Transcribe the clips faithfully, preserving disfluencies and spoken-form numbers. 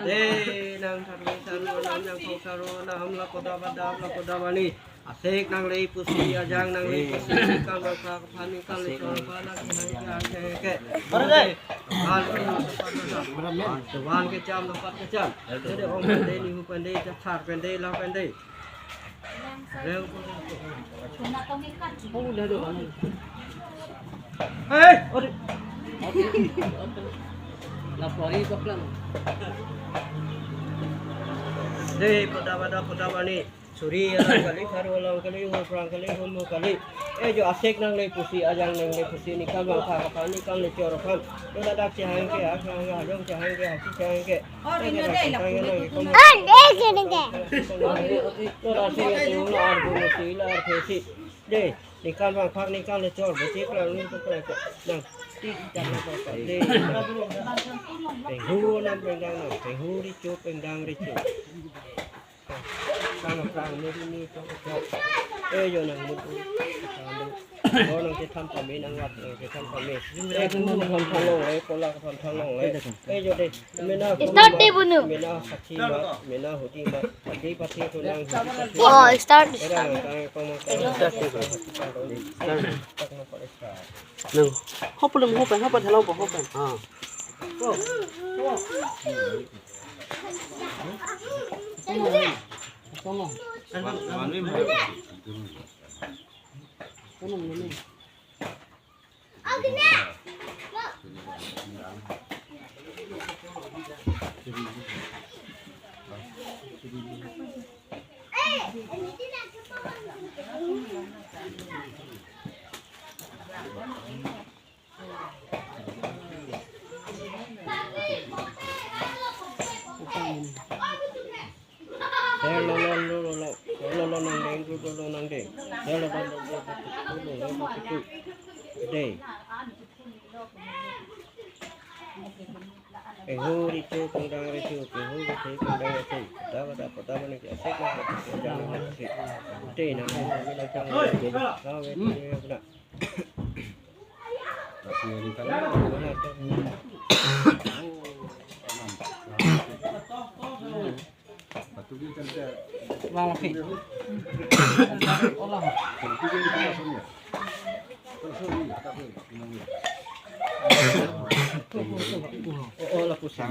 Dei, nang tharve tharu, nang nang thok tharu, nang hamla koda bada, hamla koda bani. Asek nangle pusi, ajang nangle pusi, ningkan bangphak aphan, ningkan lechor aphan, nang kehang kehang kehang ke. Para dei. Hal ke nang tempat kejam. Tempat kejam, tempat kejam. Dei, dei, om pen dei, nihu pen dei, chapsar pen dei, la pen dei. Hei, ori. Lapori baklang. Dei, koda bada, koda bani. Suri alam kali, tharu alam kali, hur phrang kali, hur mu kali. Eh, jo asek nangle pusi, ajang nangle pusi, ningkan bangphak aphan, ningkan lechor aphan. Jo ladak chehang ke, akhang ke, hajong chehang ke, hasi chehang ke. Oh, dei, dei, dei, dei. Dei, ningkan bangphak, ningkan lechor, besi klang, ningkan klang, nang, ti, ti, nang, nang, nang, dei. Penghu nam pengdang nam, penghu recho, pengdang recho. Klang, klang, meri ni, chok, chok. Eh, jo nang mutu. Oh, nang chethan pame, nang wat, nang chethan pame. Eh, kulu aphan thanlongle, eh, kola aphan thanlongle. Eh, jo dei. Mena start dei, bunu. Mena sakhi ma, mena hudi ma. Pati pati tu nang hudi pati. Oh, start, era start. Nang kong ma kong. Start dei, bunu. Start. Nang. Hop dum, hop, hop, thalang po, hop. Ah. Hello, lo, lo, lo, lo. Hello, lo, nang deng, lo, lo, lo, nang deng. Hello, lo, lo, lo, lo, lo, lo, lo, lo. Dei. Penghu recho, pengdang recho, penghu kethe, pengdang kethe. Koda bada, koda bani, asek nangle pusi, ajang nangle pusi. Dei, nang, nang, nang, nang, nang, nang. Bang, oke. Olah. Oh, olah pusi.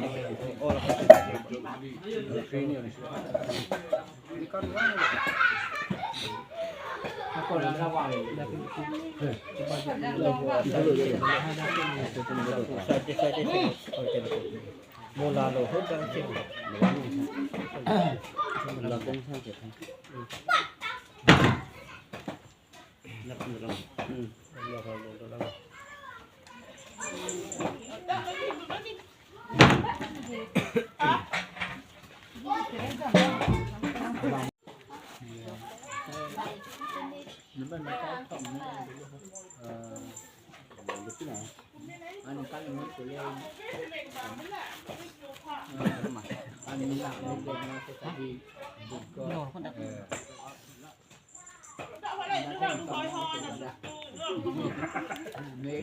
Oh, olah pusi. Mola lo hodang sih.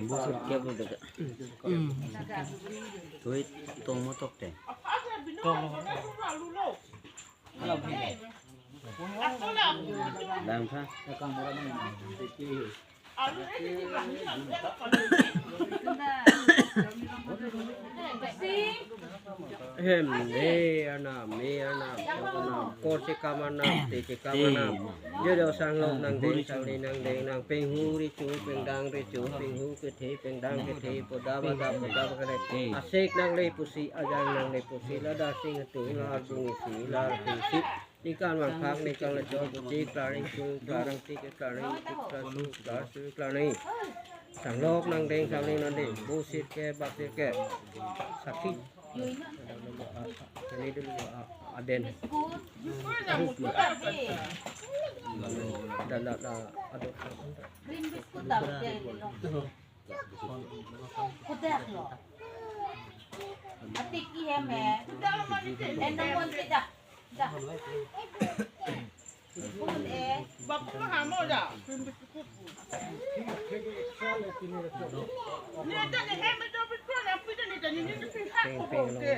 Busur kep lo deka. Hmm. Tuit tong motok te. Dam kha. Hem, me arnam, me arnam, arnam, kor chekam arnam, te chekam arnam. Jo jo sanglok nangdeng, sangni nangdeng, nang penghu recho, pengdang recho, penghu kethe, pengdang kethe, koda bada, koda bada. Asek nangle pusi, ajang nangle pusi, ladak sing tu, la arjung isi, la arjung isi. Ningkan bangphak, ningkan lechor, pusi klar ingkung, klar ingtik, klar ingtik, klar su, klar su, klar ni. Sanglok nangdeng, sangni nangdeng, bu sirkep, bak sirkep. Sakhi. Ini dulu, ah, aden. Lalu, da, da, da, aduh. Cream biscuit daw, dei, dei, dei. Kudak lo. Atik ihem eh. Eh, nongon ke dak. Dak. Kun eh. Bab ko hamo da. Ni dak ni hem do biscuit na pida ni dak ni ni pisa ko ke.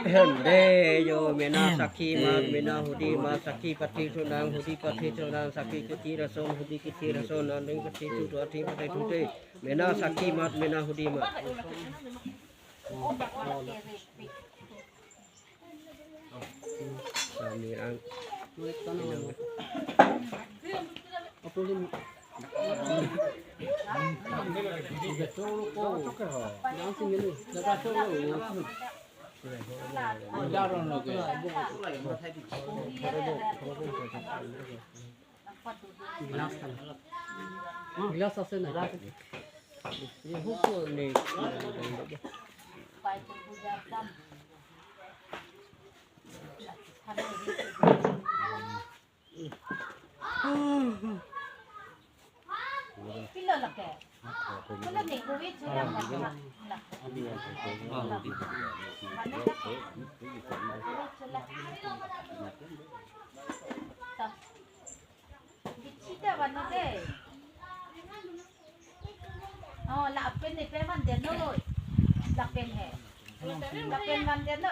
Hem, de yo, mena sakhi mat, mena hudi mat, sakhi pathi thunang, hudi pathi thunang, sakhi kithi rason, hudi kithi rason, nanding kithi thu thu athi pathai thu te. Mena sakhi mat, mena hudi mat. Kami ang Glass আছে না? Pilo lake. Pilo ni kuwi chulang lake. Bichita bano de. Oh, lapen ni pe man de no. Lapen he. Lapen man de no.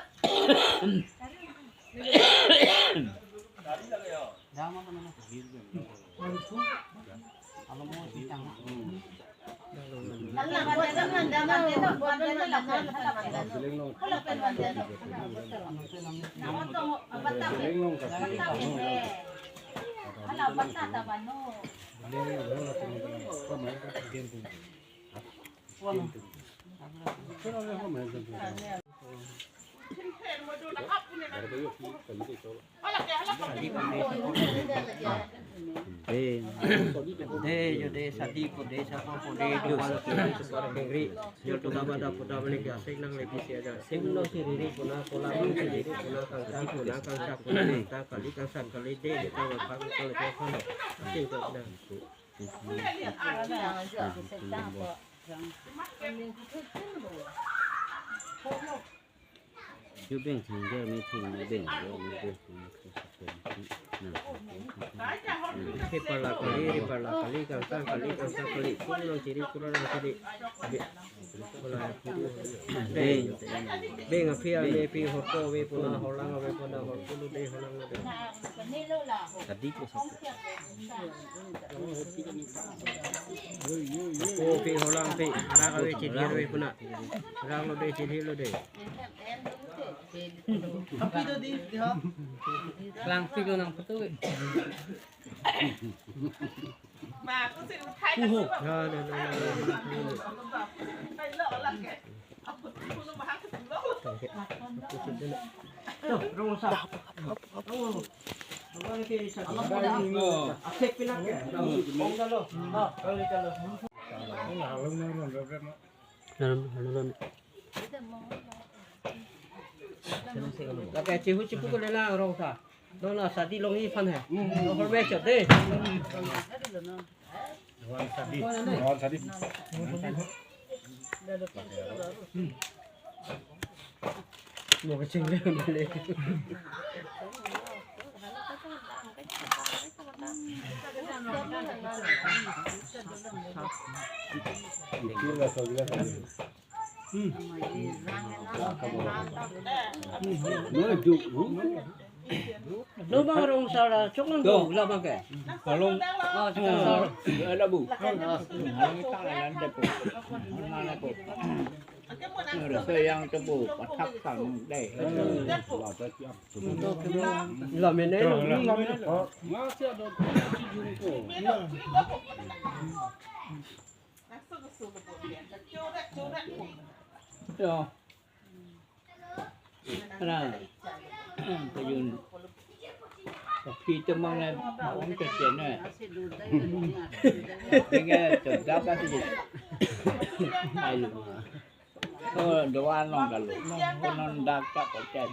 De, de, yo de, sadi ko de, sako ko de, do bal ko de, sako ko de, yo to baba da puta balik ya, sing nang lagi si aja. Sing no si riri kuna, kola no si riri kuna, kangsa kuna, kangsa kuna, ta kali, kangsa kali de, ta wa pang kali ko kono. Sing ko da. Jubeng thang jar mi thang mi beng jar mi beng thang. Ke pala kali, ri pala kali, kangsa kali, kangsa kali. Kurang ciri, kurang ciri. Beng, beng api ame pi hoto ave puna holang ave puna hor pulu de holang ave. Tadi ko satu. Ko pi holang pi, rak ave chiri ave puna. Rak lo de chiri lo de. Lang pi lo nang putu. Lake chihu chipu ko lela rong ta. Dona sadi long iphan he. Lo hor me chot de. Wan sadi. Wan sadi. Mo kaching le le. Lo bang rong sara chok nang do la bang ke. Kalong. Oh, chok nang sara. Ada bu. Kalong tak ada depo. Mana ko. Ada sayang tebu pathak kang deh. La mene lo. Masih ada tujuh ko. Ya. Ra. Payun. Tapi temang na maong kesen na. Tinggal tegap aja. Ayo. Oh, doan nong kalu. Nong konon dak tak kesen.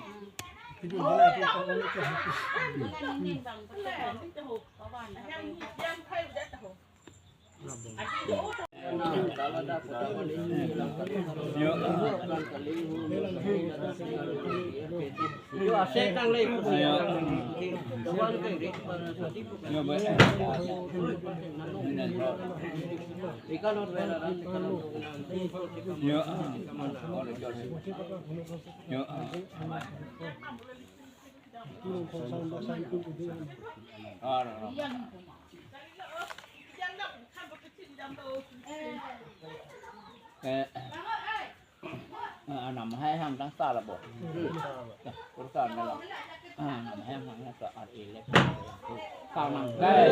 Yo, asek nang le. Yo, ba. Yo. Yo. Eh, eh, anam hai hang tang sa la bo. Kursa na la. Ah, anam hai hang tang sa ar ele. Sa nang kai.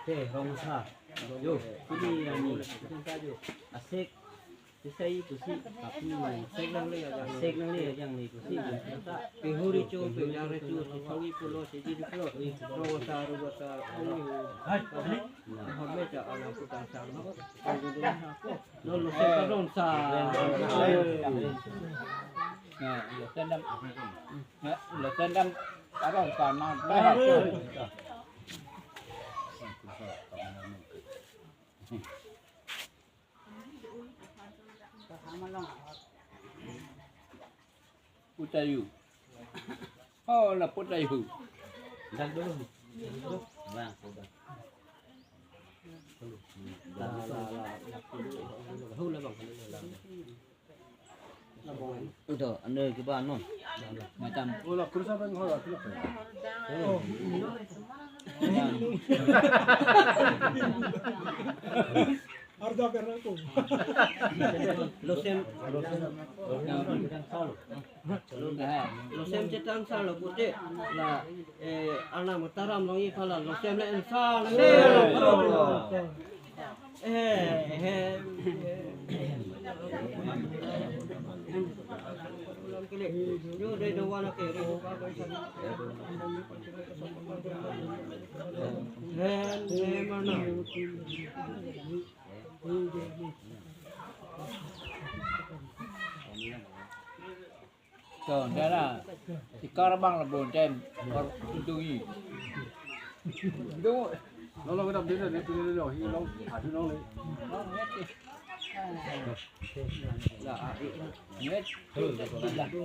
Te, rong sa. Yo, sini yang ni. Asek. Sisai pusi. Asek nang le ajang. Asek nang le ajang ni pusi. Pehuri chu, pejang re chu, sisongi pulo, siji pulo. Rong sa, rong sa. Hai. Home cha ala puta sang. Lo lo se ka rong sa. Nah, lo sendam. Nah, lo sendam. Ka rong sa na. Putayu. Oh, la putayu. Dak dulu. Bang, coba. La, la, la, la. Hula bang, hula, hula. Ito, ano ke ba non? Macam. Wala, kursa bang, wala, kursa. Oh. Arda pernah ko. Losem. Losem chetang sa lo pute. La, eh, Arnam Taram Longji aphan la losem le en sa le. Eh, eh, eh. Yo, dei do wana ke, dei do pa pa sa. Hen, hen mana. To, dara. Ikar bang la bon tem. Kor untungi. Dong. Lo lo kedam dei dei dei lo hi lo. Adu lo le. La a e. Net.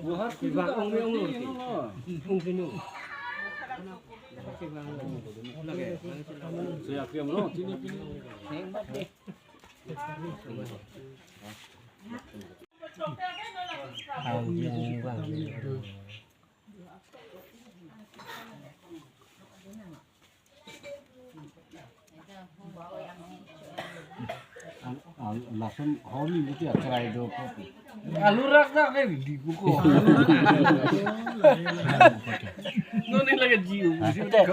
Buhar ku bang ong ong lo. Ong sinu. Saya piam lo sini pini. Hebat deh. Langsung holi gitu ya, cerai do kopi. Alu rak rak kayak di kuku. Noni lagi jiu. Lagi, lagi.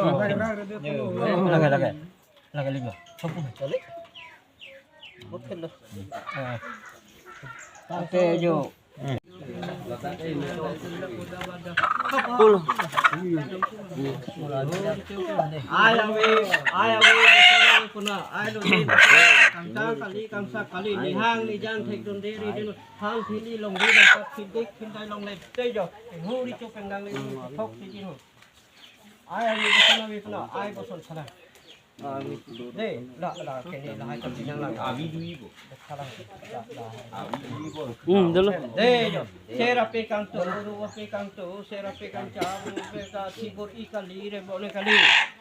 Lagi, lagi. Sopo na? Lagi. Oke, lo. Ah. Ate jo. Ai ave, ai ave, puna, ai lo, kangsa kali, kangsa kali, nihang nijan thek dun deri dun, han thili long deri, kat thidik, thintai longle, tejo, huri chopeng dang le, thok thidik ho. Ai, ai, boson, ai, boson, ai, boson, sana. Dei, la, la, kene, la, hai, kene, la, la. Avi dui bo. Sana, la, la. Avi dui bo. Hmm, dolo. Dei, jo. Sera pe kangtu, ruwa pe kangtu, sera pe kangcha, ruwa pe ka, sibur i kali, re bo ne kali.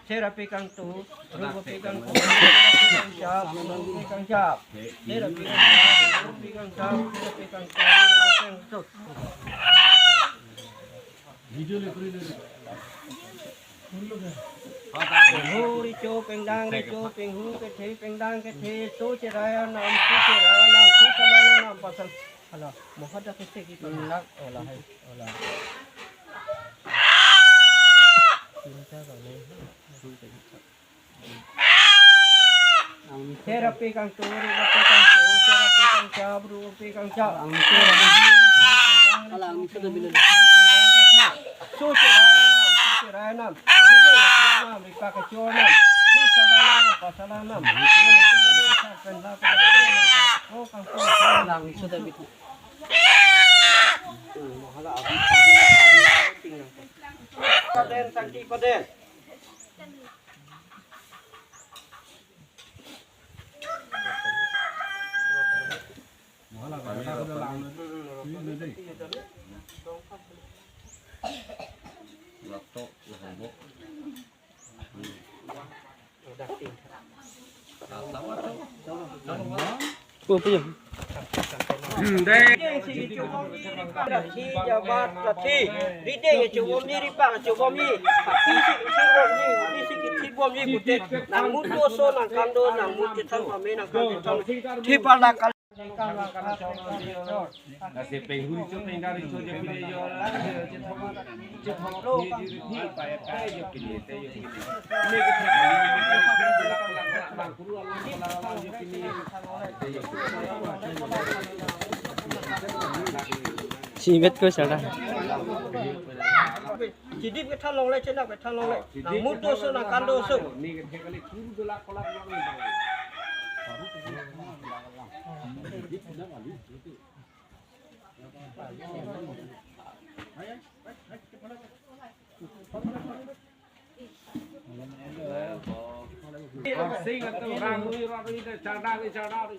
Sera pe kangtu, ruwa pe kangtu, sera pe kangcha, ruwa pe kangcha. Sera pe kangcha, ruwa pe kangcha, sera pe kangtu, ruwa pe kangtu. Video le kuri le. Penghu richo pengdang richo, penghu kethe pengdang kethe, so cheraya nam, so cheraya nam, so salana nam, pasal. Hala, mohada kese ki pengnak, ola hai, ola. Cinta kau ni. Sera pe kangtu, ruwa pe kangtu, sera pe kangcha, ruwa pe kangcha. Ala, ang sera bila. So cheraya nam, so cheraya nam. Ripa kachor nam, ripa kachor nam. So salana nam, pasala nam. So kangtu. Ala, ang sera bila. Hala, abi, abi, abi, abi, abi, Paden, sangti paden. Pu, pu, ya. Rideng si kechobomji ripang, si jabat si. Rideng kechobomji ripang, chobomji. Isi kechobomji, isi kechobomji pute. Nang mutu so, nang kando, nang mutu than pame, nang kando than. Thipal nang kal- Simet ko sara. Chidip kethan longle, chenak kethan longle. Nang mutu so, nang kando so. Sing atum rang lui rot lui de chadari chadari.